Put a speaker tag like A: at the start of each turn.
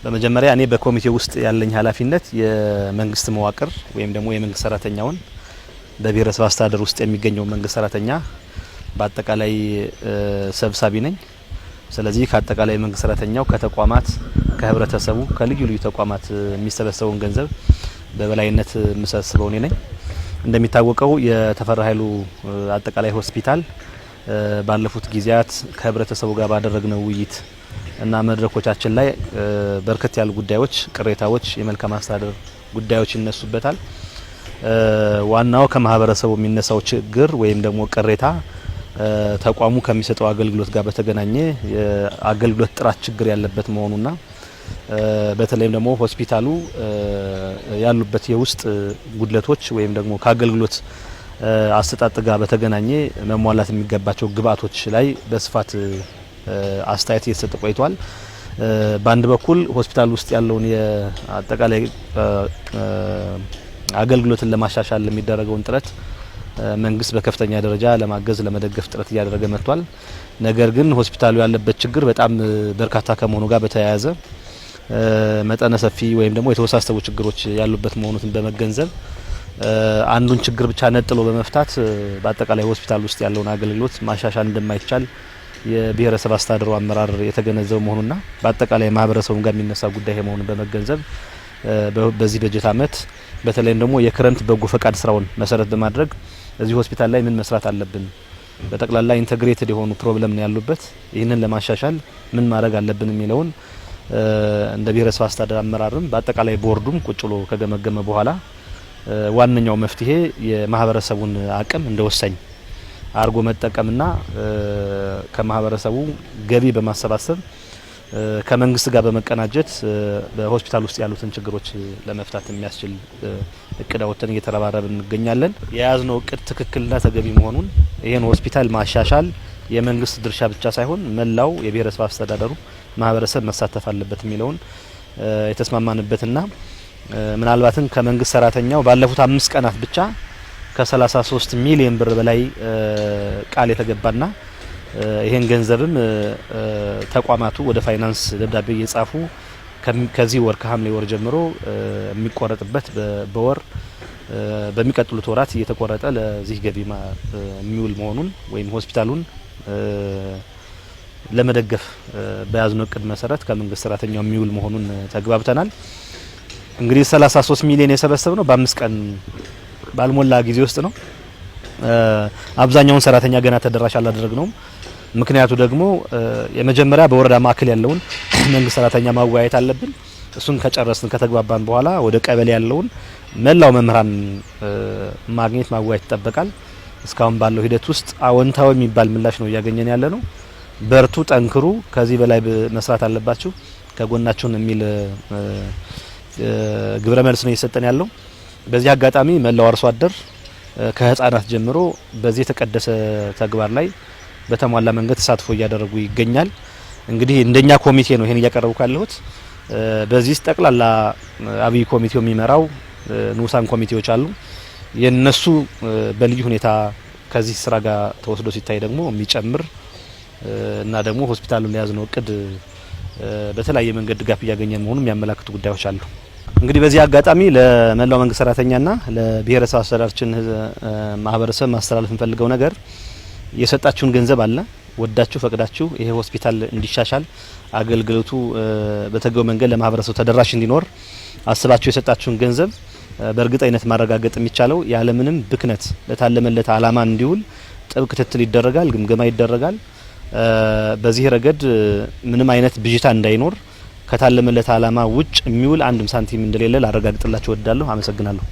A: በመጀመሪያ እኔ በኮሚቴው ውስጥ ያለኝ ኃላፊነት የመንግስት መዋቅር ወይም ደግሞ የመንግስት ሰራተኛውን፣ በብሔረሰብ አስተዳደር ውስጥ የሚገኘው መንግስት ሰራተኛ በአጠቃላይ ሰብሳቢ ነኝ። ስለዚህ ከአጠቃላይ መንግስት ሰራተኛው፣ ከተቋማት፣ ከህብረተሰቡ፣ ከልዩ ልዩ ተቋማት የሚሰበሰበውን ገንዘብ በበላይነት የምሰበስበው እኔ ነኝ። እንደሚታወቀው የተፈራ ኃይሉ አጠቃላይ ሆስፒታል ባለፉት ጊዜያት ከህብረተሰቡ ጋር ባደረግነው ውይይት እና መድረኮቻችን ላይ በርከት ያሉ ጉዳዮች፣ ቅሬታዎች፣ የመልካም አስተዳደር ጉዳዮች ይነሱበታል። ዋናው ከማህበረሰቡ የሚነሳው ችግር ወይም ደግሞ ቅሬታ ተቋሙ ከሚሰጠው አገልግሎት ጋር በተገናኘ የአገልግሎት ጥራት ችግር ያለበት መሆኑና በተለይም ደግሞ ሆስፒታሉ ያሉበት የውስጥ ጉድለቶች ወይም ደግሞ ከአገልግሎት አሰጣጥ ጋር በተገናኘ መሟላት የሚገባቸው ግብአቶች ላይ በስፋት አስተያየት እየተሰጠ ቆይቷል። በአንድ በኩል ሆስፒታል ውስጥ ያለውን የአጠቃላይ አገልግሎትን ለማሻሻል የሚደረገውን ጥረት መንግስት በከፍተኛ ደረጃ ለማገዝ፣ ለመደገፍ ጥረት እያደረገ መጥቷል። ነገር ግን ሆስፒታሉ ያለበት ችግር በጣም በርካታ ከመሆኑ ጋር በተያያዘ መጠነ ሰፊ ወይም ደግሞ የተወሳሰቡ ችግሮች ያሉበት መሆኑን በመገንዘብ አንዱን ችግር ብቻ ነጥሎ በመፍታት በአጠቃላይ ሆስፒታል ውስጥ ያለውን አገልግሎት ማሻሻል እንደማይቻል የብሔረሰብ አስተዳደሩ አመራር የተገነዘበ መሆኑና በአጠቃላይ ማህበረሰቡን ጋር የሚነሳ ጉዳይ መሆኑን በመገንዘብ በዚህ በጀት ዓመት በተለይም ደግሞ የክረምት በጎ ፈቃድ ስራውን መሰረት በማድረግ እዚህ ሆስፒታል ላይ ምን መስራት አለብን፣ በጠቅላላ integrated የሆኑ problem ነው ያሉበት፣ ይህንን ለማሻሻል ምን ማድረግ አለብን የሚለውን እንደ ብሔረሰብ አስተዳደር አመራርም በአጠቃላይ ቦርዱም ቁጭ ብሎ ከገመገመ በኋላ ዋነኛው መፍትሄ የማህበረሰቡን አቅም እንደ ወሳኝ አርጎ መጠቀምና ከማህበረሰቡ ገቢ በማሰባሰብ ከመንግስት ጋር በመቀናጀት በሆስፒታል ውስጥ ያሉትን ችግሮች ለመፍታት የሚያስችል እቅድ አውጥተን እየተረባረብን እንገኛለን። የያዝነው እቅድ ትክክልና ተገቢ መሆኑን፣ ይህን ሆስፒታል ማሻሻል የመንግስት ድርሻ ብቻ ሳይሆን መላው የብሔረሰብ አስተዳደሩ ማህበረሰብ መሳተፍ አለበት የሚለውን የተስማማንበትና ምናልባትም ከመንግስት ሰራተኛው ባለፉት 5 ቀናት ብቻ ከ33 ሚሊዮን ብር በላይ ቃል የተገባና ይሄን ገንዘብም ተቋማቱ ወደ ፋይናንስ ደብዳቤ እየጻፉ ከዚህ ወር ከሐምሌ ወር ጀምሮ የሚቆረጥበት፣ በወር በሚቀጥሉት ወራት እየተቆረጠ ለዚህ ገቢ የሚውል መሆኑን ወይም ሆስፒታሉን ለመደገፍ በያዝነው እቅድ መሰረት ከመንግስት ሰራተኛው የሚውል መሆኑን ተግባብተናል። እንግዲህ 33 ሚሊዮን የሰበሰብነው በ5 ቀን ባልሞላ ጊዜ ውስጥ ነው። አብዛኛውን ሰራተኛ ገና ተደራሽ አላደረግነውም። ምክንያቱ ደግሞ የመጀመሪያ በወረዳ ማዕከል ያለውን መንግስት ሰራተኛ ማወያየት አለብን። እሱን ከጨረስን፣ ከተግባባን በኋላ ወደ ቀበሌ ያለውን መላው መምህራን ማግኘት፣ ማወያየት ይጠበቃል። እስካሁን ባለው ሂደት ውስጥ አዎንታዊ የሚባል ምላሽ ነው እያገኘን ያለ ነው። በርቱ፣ ጠንክሩ፣ ከዚህ በላይ መስራት አለባችሁ፣ ከጎናችሁን የሚል ግብረ መልስ ነው እየሰጠን ያለው። በዚህ አጋጣሚ መላው አርሶ አደር ከህፃናት ጀምሮ በዚህ የተቀደሰ ተግባር ላይ በተሟላ መንገድ ተሳትፎ እያደረጉ ይገኛል። እንግዲህ እንደኛ ኮሚቴ ነው ይሄን እያቀረቡ ካለሁት። በዚህ ጠቅላላ አብይ ኮሚቴው የሚመራው ንዑሳን ኮሚቴዎች አሉ። የነሱ በልዩ ሁኔታ ከዚህ ስራ ጋር ተወስዶ ሲታይ ደግሞ የሚጨምር እና ደግሞ ሆስፒታሉን የያዝነው እቅድ በተለያየ መንገድ ድጋፍ እያገኘ መሆኑን የሚያመላክቱ ጉዳዮች አሉ። እንግዲህ በዚህ አጋጣሚ ለመላው መንግስት ሰራተኛና ለብሔረሰብ አስተዳደራችን ማህበረሰብ ማስተላለፍ እንፈልገው ነገር የሰጣችሁን ገንዘብ አለ፣ ወዳችሁ ፈቅዳችሁ ይሄ ሆስፒታል እንዲሻሻል፣ አገልግሎቱ በተገቢው መንገድ ለማህበረሰቡ ተደራሽ እንዲኖር አስባችሁ የሰጣችሁን ገንዘብ በእርግጠኝነት ማረጋገጥ የሚቻለው ያለምንም ብክነት ለታለመለት ዓላማ እንዲውል ጥብቅ ክትትል ይደረጋል፣ ግምገማ ይደረጋል። በዚህ ረገድ ምንም አይነት ብዥታ እንዳይኖር ከታለመለት ዓላማ ውጭ የሚውል አንድም ሳንቲም እንደሌለ ላረጋግጥላችሁ እወዳለሁ። አመሰግናለሁ።